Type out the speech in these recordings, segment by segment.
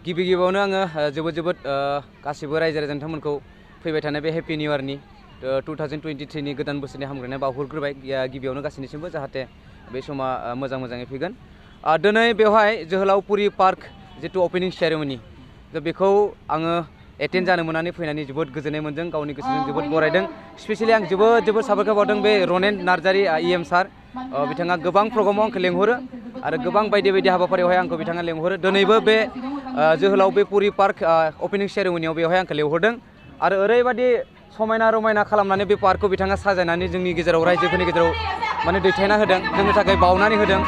गिबियावनो आङो जोबोद गासिबो रायजो राजा नोंथांमोनखौ फैबाय थानाय बे हेपि निउ इयारनि 2023 नि गोदान बोसोरनि हामग्लायनाय बावहरग्रोबाय गिबियावनो गासैनिसिमबो जाहाथे बे समा मोजाङै फैगोन। दिनै बेवहाय जोहोलावफुरि पार्क जितु अपेनिं सेरेमनि बेखौ आङो एटेन्ड जानो मोननानै फैनानै जोबोद गोजोननाय मोनदों, गावनि गोसोजों जोबोद बरायदों। स्पेसियेलि आं जोबोद साबायखर बावदों बे रनेन नार्जारी EM सार, बिथाङा गोबां प्रग्रामाव आंखौ लेंहरो आरो गोबां बायदि हाबाफारियावहाय आंखौ बिथाङा लेंहरो। दिनैबो बे जोहोलावफुरि पार्क अपेनिं सेरेमनियाव बेवहाय आंखौ लेंहरदों आरो ओरैबायदि समायना रमायना खालामनानै बे पार्कखौ बिथाङा साजायनानै जोंनि गेजेराव रायजोफोरनि गेजेराव माने दैथायना होदों, जोंनि थाखाय बावनानै होदों।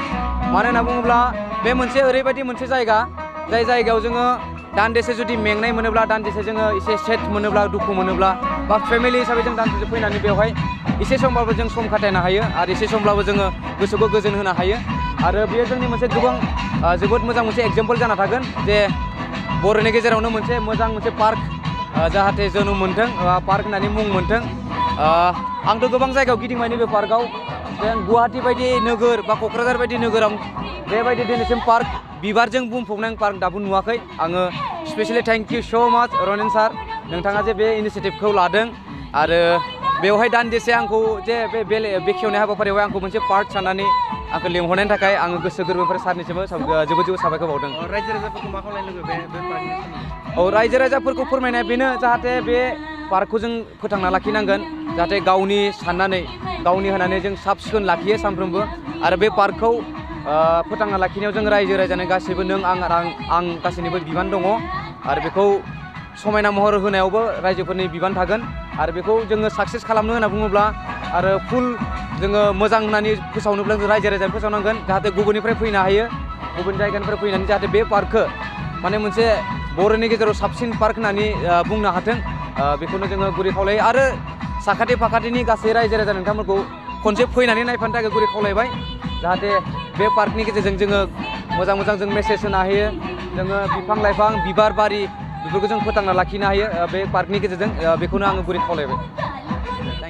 मानो होनना बुङोब्ला बे मोनसे ओरैबायदि मोनसे जायगा, जाय जायगायाव जोङो दान्दिसे जुदि मेंनाय मोनोब्ला, दान्दिसे जोङो एसे सेड मोनोब्ला, दुखु मोनोब्ला बा फेमिलि हिसाबै जों दान्दिसे फैनानै बेवहाय एसे समब्लाबो जों सम खाथायनो हायो आरो एसे समब्लाबो जोङो गोसोखौ गोजोन होनो हायो। आरो बेयो जोंनि मोनसे जोबोद मोजां मोनसे एग्जाम्पल जाना थागोन जे बर'नि गेजेरावनो मोनसे मोजां मोनसे पार्क जाहाथे जोनोम मोनथों, पार्क होननानै मुं मोनथों। आंथ' गोबां जायगायाव गिदिंबाय बे पार्कआव, जों गुवाहाटि बायदि नोगोर बा क'क्राझार बायदि नोगोराव बेबायदि दिनैसिम पार्क बिबारजों बुंफबनाय पार्क दाबो नुवाखै। आङो स्पेसियेलि थेंक इउ स' माच रनेन सार, नोंथाङा जे बे इनिसियेटिभखौ लादों आरो बेवहाय दान्दिसे आंखौ जे बे बेखेवनाय हाबाफारियावहाय आंखौ मोनसे पार्ट साननानै आंखौ लेंहरनायनि थाखाय आङो गोसो गोरबोनिफ्राय सारनिसिमबो जोबोद साबायखर बावदों। रायजो राजाफोरखौ मा खालामनो लुबैयो बे पार्कनि सोमोन्दै? रायजो राजाफोरखौ फोरमायनाया बेनो जाहाथे बे पार्कखौ जों फोथांना लाखिनांगोन, जाहाथे गावनि साननानै गावनि होनानै जों साब सिखोन लाखियो सानफ्रोमबो। आरो बे पार्कखौ फोथांना लाखिनायाव जों रायजो राजानो गासैबो नों आं गासैनिबो बिबान दङ आरो बेखौ समायना महर होनायावबो रायजोफोरनि बिबान थागोन। आरो बेखौ जोङो साक्सेस खालामनो होनना बुङोब्ला आरो फुल जोङो मोजां होननानै फोसावनोब्ला जों रायजो राजानो फोसावनांगोन, जाहाथे गुबुननिफ्राय फैनो हायो, गुबुन जायगानिफ्राय फैनानै जाहाथे बे पार्कखौ माने मोनसे बर'नि गेजेराव साबसिन पार्क होननानै बुंनो हाथों, बेखौनो जोङो गुरै खावलायो। आरो साखाथि फाखाथिनि गासै रायजो राजा नोंथांमोनखौ खनसे फैनानै नायफानो थाखाय गुरै खावलायबाय, जाहाथे बे पार्कनि गेजेरजों जोङो मोजां जों मेसेज होनो हायो, जोङो बिफां लाइफां बिबार बारि बेफोरखौ जों फोथांना लाखिनो हायो बे पार्कनि गेजेरजों, बेखौनो आङो गुरै खावलायबाय।